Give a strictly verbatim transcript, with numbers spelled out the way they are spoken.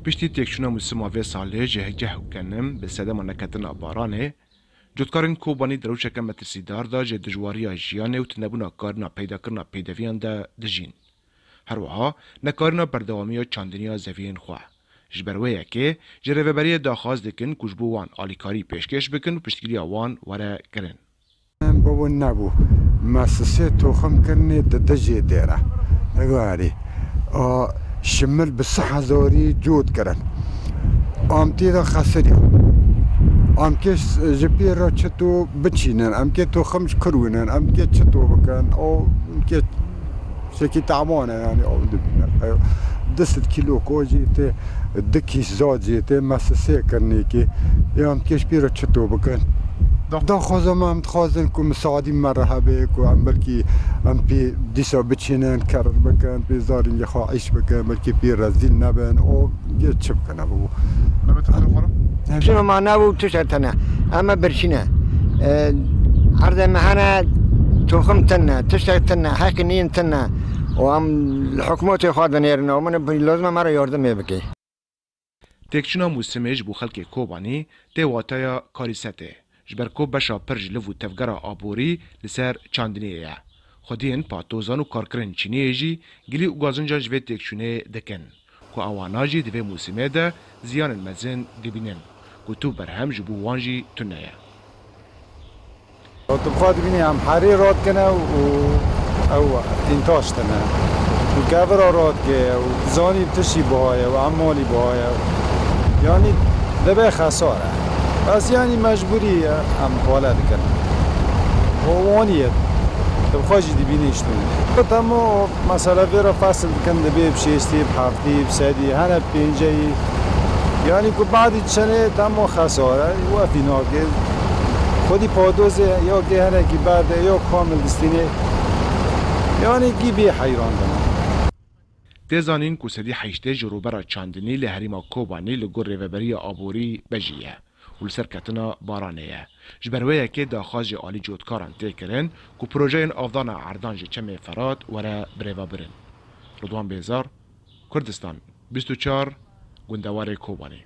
Piştî têkçûna mûsima vê salê ji hegeh û genim bi sedema neketina baranê, cotkarên Kobanî di rewşeke metirsîdar de ji dijwariya jiyanê û tunebûna karîna peydakirina pêdeviyan de dijîn. Her wiha nekarîna berdewamiya çandiniya zeviyên xwe. Ji ber wê yekê ji rêveberiyê daxwaz dikin ku ji bo wan alîkarî pêşkêş bikin û piştgiriya wan were kirin. Em bi win nebû. Me sisê toxim kirinê di dijê dêre. Garî. A, şimil bi sih hezarî cot kirin. Am tê de xesiriya. Am kê s-, ji pê re çito biçînin. Em kê toxim ji kur wînin. Em kê çito bikin. O, em kê şekî taban e, yani, o dibîne. Du sed kîlo ko jî tê, du kîs zat jî tê, me sisê kirinê kê. Yan kê ji pê re çito bikin. Da- Daxwaza me, em dixwazin ku misadî me re hebe, ku em belkî em pê dîsa biçînin, kerir bikin, pê zarî li xwe îş bikin, belkî pê rezîl nebin. O yê çi bikin ev? Şino ma nebû tiştek tene. Eme birçîne. E, erdê me hene toxim tine, tiştek tine, heqî nîn tine. Û em li hikûmetê xwe dinêrin û min lozim e me re yardimê bike. Têkçûna mûsimê ji bo xelkê Kobanî tê wataya karîsetê. Ji ber ku beşa pir ji liv û tevgera aborî li ser çandiniyê ye. Xwediyên patozan û karkirin çîniyê jî gilî û gazinca ji vê têkçûnê dikin, ku ewana jî di vê mûsimê de ziyanên mezin dibînin, ku tu berhem ji bo wan jî tune ye. Tu bi xwe dibînî em herê radikine û ew tîntaş tine. Û kevira radike û zanî tiştî buha ye û emalî buha ye. Yanî dibe xesar e. Bes yanî mecbûrî ye em wele dikin. Û wanî ye. Tu bi xwe jî dibînî ji tûnê. Temo mesela vê re fesil dikin dibê bi şêstî, bi heftî, bi sedî, hene pênceyî. Yanî ku badî çenê temo xesar e, wefî nake. Xwedî padozê ya kê henekî berde, ya kamil distînê. Yanî kî bê heyran dime. Tê zanîn ku sedî heştê ji rûbera çandinî li herêma Kobanî li gor rêveberiya aborî bejî ye û li ser ketina baranê ye. Ji ber wê yekê daxwaz ji alî cotkaran tê kirin ku projeyên avdana erdan ji Çemê Ferat were birêvebirin. Ridwan Bêzar, Kurdistan bîst û çar, gundewarê Kobanî.